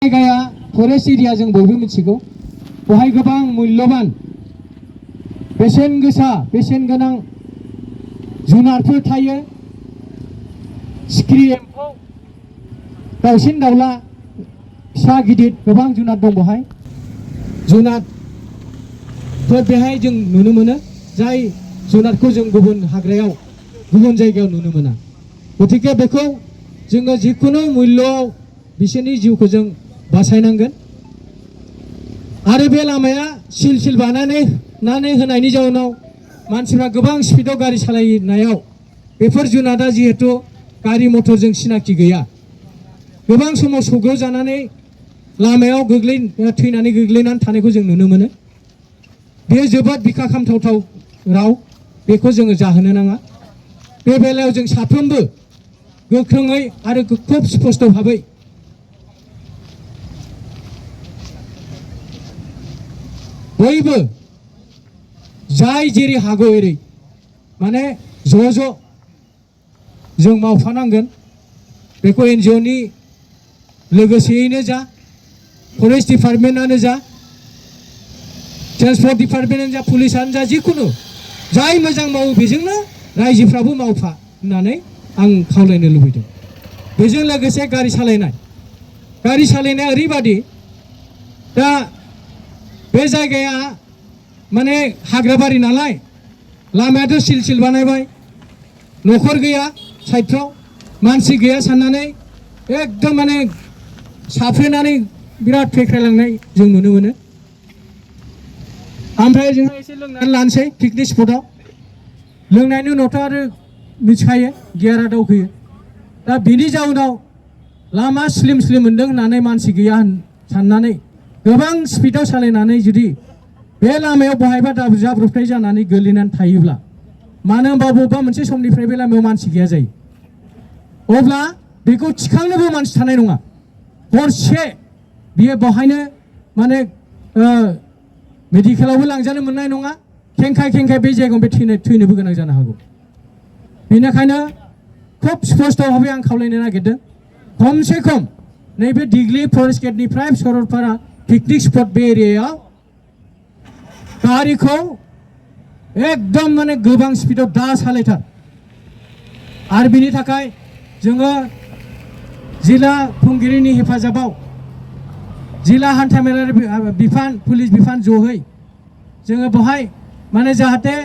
जायगाया forest area जों बयबो मिथिगौ बहाय गोबां मूल्यबान बेसेन गोसा बेसेन गोनां जुनारफोर थायो सिखिरि एम्फौ दाउसिन दाउला फिसा गिदिर गोबां जुनार दं बहाय जुनारफोर बेहाय जों नुनो मोनो जाय जुनारखौ जों गुबुन हाग्रायाव गुबुन जायगायाव नुनो मोना गतिके बेखौ जोङो जिखुनु मूल्यआव बिसोरनि जिउखौ जों बासायनांगोन आरो बे लामाया सिल बानायनानै होनायनि जाउनाव मानसिफ्रा गोबां स्पिडआव गारि सालायनायाव बेफोर जुनादा जिहेतु गारि मटरजों सिनाखि गैया गोबां समाव सौग्रावजानानै लामायाव थैनानै गोग्लैनानै थानायखौ जों नुनो मोनो बेयो जोबोद बिखा खामथावथाव राव बेखौ जोङो जाहोनो नाङा बे बेलायाव जों साफ्रोमबो गोख्रोङै आरो खोब स्पष्ट भाबै बयबो जाय जेरै हागौ एरै माने ज' जों मावफानांगोन बेखौ एनजिअनि लोगोसेयैनो जा फरेस्ट डिपार्टमेन्टआनो जा ट्रान्सपर्ट डिपार्टमेन्टआनो जा पुलिसआनो जा जिखुनु जाय मोजां मावो बेजोंनो रायजोफ्राबो मावफा होननानै आं खावलायनो लुबैदों बेजों लोगोसे गारि सालायनाया ओरैबादि दा बे जायगाया माने हाग्राबारि नालाय लामायाथ' सिल बानायबाय न'खर गैया साइडफ्राव मानसि गैया साननानै एकदम माने साफ्रेनानै बिराद फेख्रायलांनाय जों नुनो मोनो ओमफ्राय जोंहा एसे लोंनानै लानोसै पिकनिक स्पटआव लोंनायनि उनावथ' आरो मिथिखायो गियारा दावखोयो दा बिनि जाउनाव लामा स्लिम मोनदों होननानै मानसि गैया साननानै गोबां स्पिडआव सालायनानै जुदि बे लामायाव बहायबा जाब्रबथाय जानानै गोलैनानै थायोब्ला मानो होनबा बबेबा मोनसे समनिफ्राय बे लामायाव मानसि गैया जायो अब्ला बेखौ थिखांनोबो मानसि थानाय नङा हरसे बियो बहायनो माने मेडिकेलावबो लांजानो मोननाय नङा खेंखाय बे जायगायाव बे थैनोबो गोनां जानो हागौ बेनिखायनो खोब स्पष्ट भाबै आं खावलायनो नागिरदों खमसे खम नैबे दिग्लि फरेस्ट गेटनिफ्राय सरलपारा पिकनिक स्पट बे एरियायाव गारिखौ एकदम माने गोबां स्पिडआव दा सालायथार आरो बिनि थाखाय जोङो जिल्ला खुंगिरिनि हेफाजाबाव जिल्ला हान्थामेलारि बिफान पुलिस बिफान जहै जोङो बहाय माने जाहाथे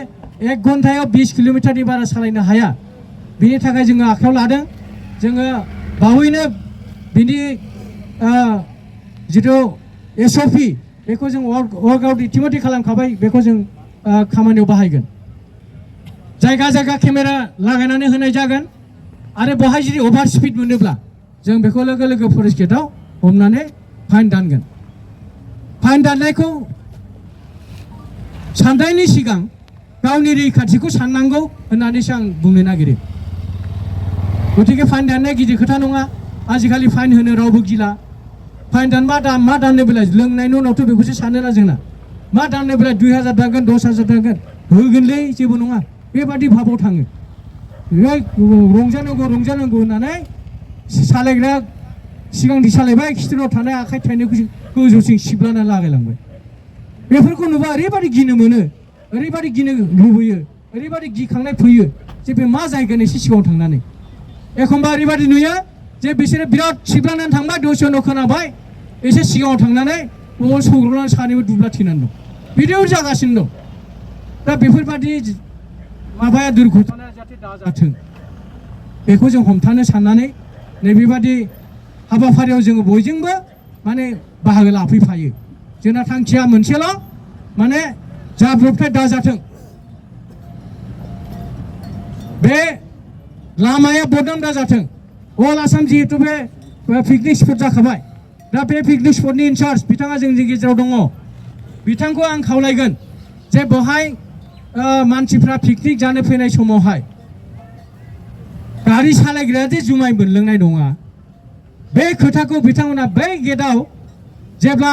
1 घन्टायाव 20 किल'मिटारनि बारा सालायनो हाया बिनि थाखाय जोङो आखायाव लादों जोङो बावैनो बिनि जिथु SOP बेखौ जों वर्कआउट इतिमধ্যे खालामखाबाय बेखौ जों खामानियाव बाहायगोन जायगा केमेरा लागायनानै होनाय जागोन आरो बहाय जुदि अभार स्पिड मोनोब्ला जों बेखौ लोगो फरेस्ट गेटआव हमनानै फाइन दानगोन फाइन दाननायखौ साननायनि सिगां गावनि रैखाथिखौ साननांगौ होननानैसो आं बुंनो नागिरो गतिके फाइन दाननाया गिदिर खोथा नङा आजिखालि फाइन होनो रावबो गिला फाइन दानबा मा दाननोब्ला लोंनायनि उनावथ' बेखौसो सानोना जोंना मा दाननोब्ला 2000 दानगोन 10,000 दानगोन होगोनलै जेबो नङा बेबादि भाबाव थाङो रंजानांगौ होननानै सालायग्राया सिगांथि सालायबाय खिथुराव थानाय आखाइ थाइनैखौ गोजौसिम सिबलाना लागायलांबाय बेफोरखौ नुबा ओरैबादि गिनो मोनो ओरैबादि गिनो लुबैयो ओरैबादि गिखांनाय फैयो जे बे मा जाहैगोन एसे सिगाङाव थांनानै एखमबा ओरैबादि नुयो जे बिसोरो बिराद सिबलानानै थांबाय दसे उनाव खोनाबाय एसे सिगाङाव थांनानै न'आव सौग्रावनानै सानैबो दुब्ला थैनानै दं बिदियाव जागासिनो दं दा बेफोरबादि माबाया दुर्घटनाया जाहाथे दाजाथों बेखौ जों हमथानो साननानै नैबेबादि हाबाफारियाव जोङो बयजोंबो माने बाहागो लाफैफायो जोंना थांखिया मोनसेल' माने जाब्रबथाय दाजाथों बे लामाया बदनाम दाजाथों अल आसाम जिहेतु बे पिकनिक स्पट जाखाबाय दा बे पिकनिक स्पटनि इनचार्ज बिथाङा जोंनि गेजेराव दङ बिथांखौ आं खावलायगोन जे बहाय मानसिफ्रा पिकनिक जानो फैनाय समावहाय गारि सालायग्राया जे जुमाय मोनलोंनाय नङा बे खोथाखौ बिथांमोना बै गेटआव जेब्ला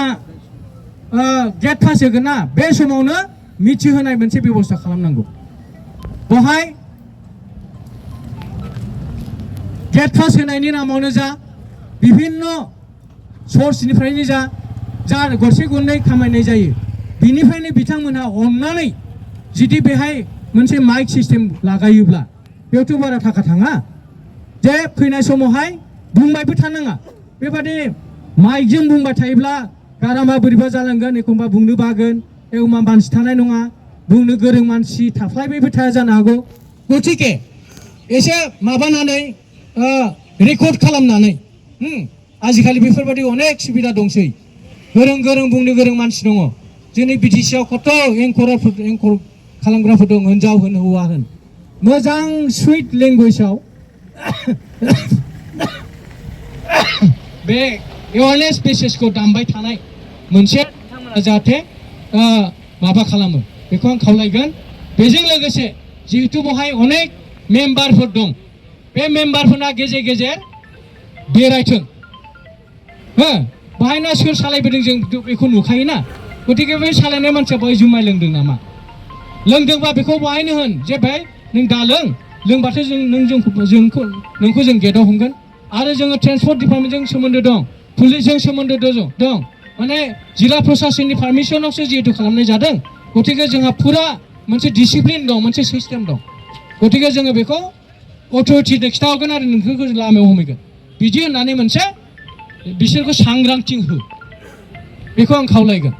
गेट पास होगोन ना बे समावनो मिथिहोनाय मोनसे बेबस्था खालामनांगौ बहाय गेट पास होनायनि नामावनो जा বিভিন্ন सर्सनिफ्रायनो जा गरसे गरनै खामायनाय जायो बिनिफ्रायनो बिथांमोनहा अननानै जुदि बेहाय मोनसे माइक सिस्टेम लागायोब्ला बेयावथ' बारा थाखा थाङा जे फैनाय समावहाय बुंबायबो थानाङा बेबादि माइकजों बुंबाय थायोब्ला गारामा बोरैबा जालांगोन एखमबा बुंनो बागोन एखमबा मानसि थानाय नङा बुंनो गोरों मानसि थाफ्लायबायबो थाया जानो हागौ गतिके एसे माबानानै रेकर्ड खालामनानै आजिखालि बेफोरबायदि अनेक सुबिदा दंसै गोरों गोरों बुंनो गोरों मानसि दङ जोंनि बिटिसिआव कत' एंकर खालामग्राफोर दं हिनजाव होन हौवा होन मोजां सुइट लेंगुवेजाव बे एवारनेस मेसेजखौ दामबाय थानाय मोनसे बिथांमोना जाहाथे माबा खालामो बेखौ आं खावलायगोन बेजों लोगोसे जिहेतु बेवहाय अनेक मेम्बारफोर दं बे मेम्बारफोरा गेजेर गेजेर बेरायथों बाहायना सोर सालायबोदों जों बेखौ नुखायोना गतिके बे सालायनाय मानसिया बेवहाय जुमाय लोंदों नामा लोंदोंबा बेखौ बाहायनो होन जे भाई नों दालों लोंबाथाय नोंखौ जों गेटआव हमगोन आरो जोङो ट्रेन्सपर्ट डिपार्टमेन्टजों सोमोन्दो दं पुलिसजों सोमोन्दो दं माने जिल्ला प्रशासननि पारमिसनावसो जिहेतु खालामनाय जादों गतिके जोंहा फुरा मोनसे डिसिप्लिन दं मोनसे सिस्टेम दं गतिके जोङो बेखौ अथ'रिटिनो खिथाहरगोन आरो नोंखौ लामायाव हमहैगोन बिदि होननानै मोनसे बिसोरखौ सांग्रांथि हो बेखौ आं खावलायगोन